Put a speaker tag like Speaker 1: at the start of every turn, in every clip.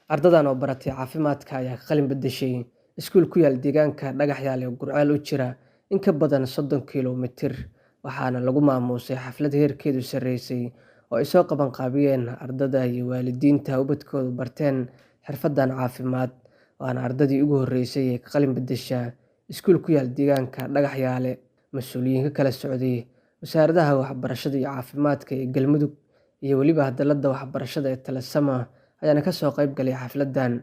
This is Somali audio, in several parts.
Speaker 1: Ardadan oo baratay caafimaadka ayaa ka qalin beddeshay iskuul ku yaal deegaanka Dhagaxyaal ee Gurceel u jira in ka badan 30 kiiloomitir, waxaana lagu maamuusay xaflad heerkeedu sarreeyay oo ay soo qaban qaabiyeen ardada iyo waalidiinta ubadkoodu barteen xirfaddan caafimaad. Waana ardadii ugu horreysay ee ka qalin beddesha iskuul ku yaal deegaanka Dhagaxyaale. Mas'uuliyiin ka kala socday wasaaradaha waxbarashada iyo caafimaadka ee Galmudug iyo weliba hadallada waxbarashada ee Talesama ayaana ka soo qayb galay xafladdan.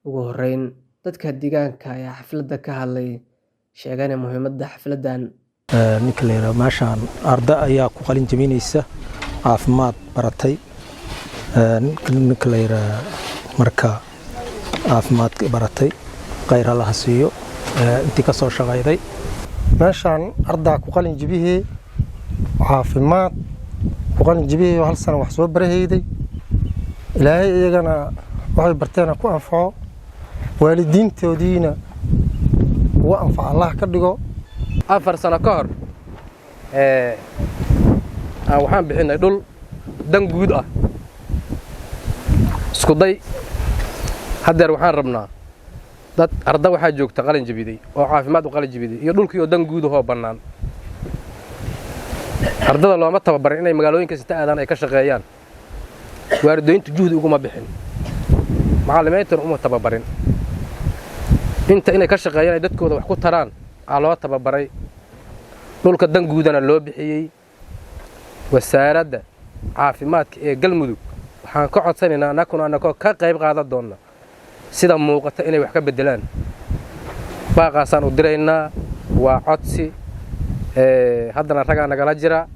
Speaker 1: Ugu horreyn, dadka deegaanka ayaa xafladda ka hadlay, sheegana muhiimadda xafladdan.
Speaker 2: Ninka la yidhaahdo, meeshaan arda ayaa ku qalin jabinaysa, caafimaad baratay. Ninka la yidhaahdo, marka caafimaad baratay, khayr Allaha siiyo intii ka soo shaqayday.
Speaker 3: Meeshaan ardaa ku qalin jabihii, caafimaad ku qalin jabihii oo hal sano wax soo barahayday. Ilaahay iyagana waxay barteena ku anfaco, waalidiintoodiina ugu anfaco Allah ka dhigo.
Speaker 4: 4 sano ka hor waxaan bixinnay dhul dan guud ah, isku day. Haddeer waxaan rabnaa dad arda waxaa joogta qalin jabiday oo caafimaad u qalin jabiday iyo dhulkii oo dan guud ahoo bannaan. Ardada looma tababarin inay magaalooyinka sita aadaan ay ka shaqeeyaan. Waalidoyntu juhdi uguma bixin, macallimiintuna uma tababarin. Inta inay ka shaqeeyaan ay dadkooda wax ku taraan aa loo tababaray, dhulka dan guudana loo bixiyey. Wasaaradda caafimaadka ee Galmudug waxaan ka codsanaynaa, annakuna annakoo ka qayb qaadan doonna, sida muuqata inay wax ka beddelaan. Baaqaasaan u diraynaa, waa codsi. Haddana ragaa nagala jira,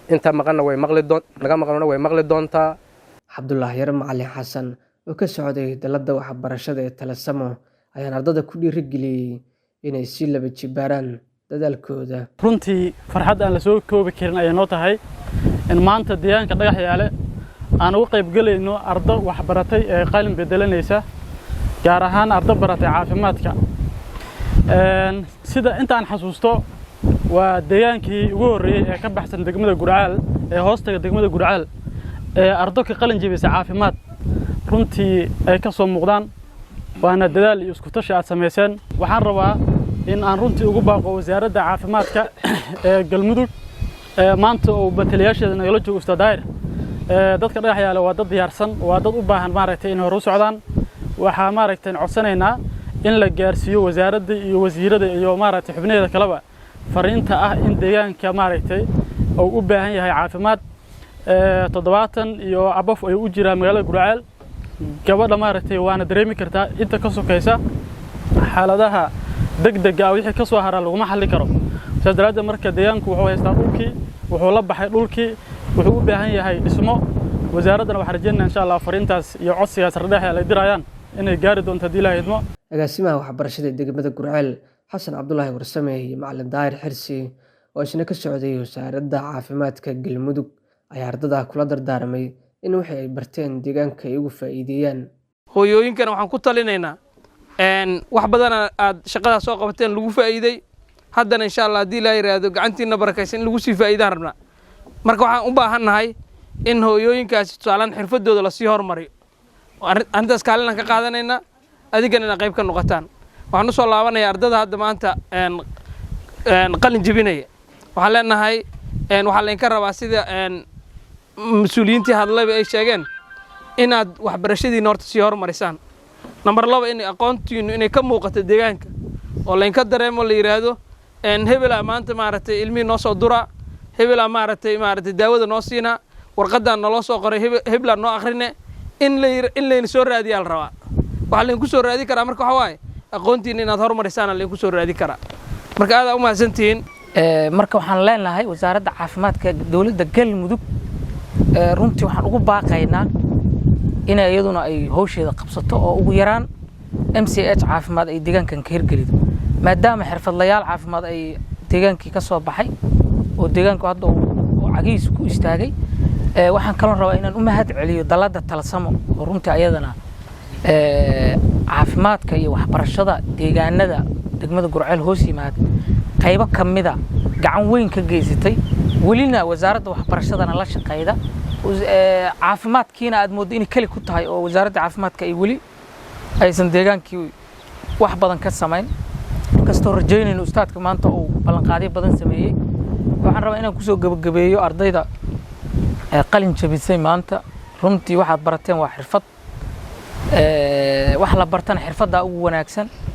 Speaker 4: inta maqanna way maqli doon, naga maqnona way maqli doontaa.
Speaker 1: Cabdulaahi Yare Macalin Xasan oo ka socday dalladda waxbarashada ee Talesamo ayaan ardada ku dhiirigeliyey inay sii laba jibaaraan dadaalkooda.
Speaker 5: Runtii farxad aan la soo koobi karin ayay noo tahay in maanta deegaanka Dhagaxyaale aan uga qayb gelayno ardo waxbaratay ee qalin bedelanaysa, gaar ahaan ardo baratay caafimaadka. Sida inta aan xasuusto, waa deegaankii ugu horreeyey ee ka baxsan degmada Gurcaal, ee hoostaga degmada Gurcaal, ee ardo ka qalin jebisay caafimaad runtii ay ka soo muuqdaan. Waana dadaal iyo isku tashi aad samayseen. Waxaan rabaa in aan runtii ugu baaqo Wasaaradda Caafimaadka ee Galmudug, maanta oo bataliyaasheeda nagala joogo Ustaad Daahir. Dadka Dhagaxyaale waa dad diyaarsan, waa dad u baahan maaragtay inay hore u socdaan. Waxaa maaragtay codsanaynaa in la gaarsiiyo wasaaradda iyo wasiirada iyo maaragtay xubnaheeda kaleba fariinta ah in deegaanka maaragtay uu u baahan yahay caafimaad. 70 iyo above ayuu u jiraa magaalada Gurceel gabadha maaragtay, waana dareemi kartaa inta ka sokaysa xaaladaha degdega ah wixii ka soo haraa laguma xallin karo. Saas daraaddeed marka deegaanku wuxuu haystaa dhulkii, wuxuu la baxay dhulkii, wuxuu u baahan yahay dhismo. Wasaaraddana waxaan rajeynaya, insha Allah, fariintaas iyo codsigaas ardhexe ay dirayaan inay gaari doonto haddii Ilaah idmo.
Speaker 1: Agaasimaha waxbarashada ee degmada Gurceel, Xasan Cabdulaahi Warsame, iyo Macalin Daahir Xirsi oo isna ka socday Wasaaradda Caafimaadka Galmudug ayaa ardada kula dardaarmay in wixii ay barteen deegaanka ay uga faa'iideeyaan.
Speaker 6: Hooyooyinkana waxaan ku talinaynaa, wax badana aad shaqadaas soo qabateen lagu faa'iiday. Haddana, insha Allah, haddii Ilaa yidhaahdo, gacantiina barakaysan in lagu sii faa'iidaan rabnaa. Marka waxaan u baahannahay in hooyooyinkaasi tusaalaan xirfadooda lasii hormariyo. Arrintaas kaalinaan ka qaadanaynaa, adigana inaad qayb ka noqotaan. Waxaan usoo laabanayaa ardada hadda maanta qalin jebinaya. Waxaan leenahay, waxaa laydinka rabaa, sida mas-uuliyiintii hadlayba ay sheegeen, inaad waxbarashadiina horta sii hormarisaan. Number 2, in aqoontiinu inay ka muuqato deegaanka oo laynka dareemo, la yidhaahdo hebelaa maanta maaragtay ilmihii noo soo dura, hebelaa maaragtay daawada noo siinaa, warqaddaan naloo soo qoray heblaa noo akhrine, in layna soo raadiyaa la rabaa. Waxaa laydinku soo raadi karaa marka waxa waaye aqoontiina inaad hormarisaana laydinku soo raadi karaa. Marka aadaa u mahadsantihiin.
Speaker 7: Marka waxaan leenahay Wasaaradda Caafimaadka dowladda Galmudug, runtii waxaan ugu baaqaynaa inay iyaduna ay howsheeda qabsato oo ugu yaraan MCH caafimaad ay deegaankan ka hirgelido, maadaama xirfadlayaal caafimaad ay deegaankii ka soo baxay oo deegaanku hadda uu cagihiisa ku istaagay. Waxaan kaloo rabaa inaan u mahad celiyo dalladda Talsamo oo runtii ayadana caafimaadka iyo waxbarashada deegaanada degmada Gurceel hoos yimaada qaybo ka mida gacan weyn ka geysatay, welina wasaaradda waxbarashadana la shaqeyda, caafimaadkiina aad mooddo inay keli ku tahay oo wasaaradda caafimaadka ay weli Aysan deegaankii wax badan ka samayn, inkastoo rajaynayno ustaadka maanta uu ballanqaadyo badan sameeyey. Waxaan rabaa inaan kusoo gebagabeeyo ardayda ee qalin jabisay maanta: runtii waxaad barateen waa xirfad. Wax la bartana xirfaddaa ugu wanaagsan.